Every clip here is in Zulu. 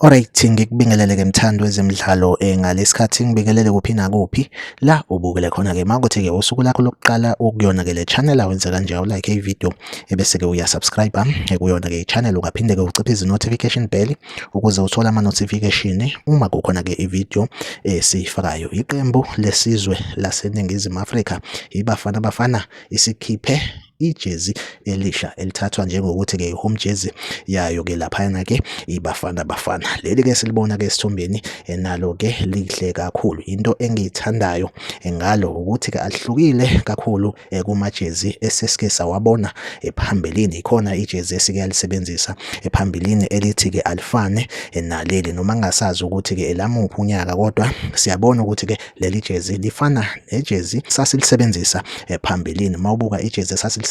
Alright, ngikubingelele-ke mthandi wezemidlalo ngalesikhathi ngibingelele kuphi nakuphi la ubukele khona-ke makuthi-ke usuku lakho lokuqala ukuyona-ke le channel awenze kanje awulike ivideo ebese-ke uyasubscribe kuyona-ke i-channel ungaphinde-ke uciphe izi-notification bell ukuze uthole ama-notification uma kukhona-ke ivideo esiyifakayo. Iqembu lesizwe laseNingizimu Afrika iBafana Bafana isikhiphe ijezi elisha elithathwa njengokuthi-ke i-home jersey yayo-ke laphayana-ke iBafana Bafana. Leli-ke silibona-ke esithombeni nalo-ke lihle kakhulu. Into engiyithandayo ngalo ukuthi-ke alihlukile kakhulu kumajezi esesike sawabona phambilini. Ikhona ijezi esike yalisebenzisa phambilini elithi-ke alifane naleli noma ngingasazi ukuthi-ke elamuphi unyaka kodwa siyabona ukuthi-ke leli jezi lifana nejezi sasilisebenzisa phambilini. Uma ubuka ijezi esasilisebenzisa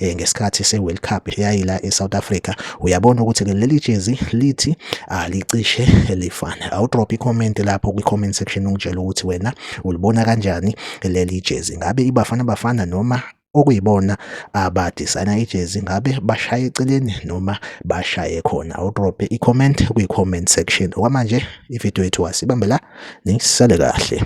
ngesikhathi se-World Cup eyayila e-South Africa, uyabona ukuthi-ke leli jezi lithi alicishe lifane. Awudrop i-comment lapho kwi-comment section ungitshele ukuthi wena ulibona kanjani leli jezi. Ngabe iBafana Bafana noma okuyibona abadizayina ijezi ngabe bashaye eceleni noma bashaye khona? Awudrophe i-comment kwi-comment section. Okwamanje ividiyo yethu asibambe la, nisale kahle.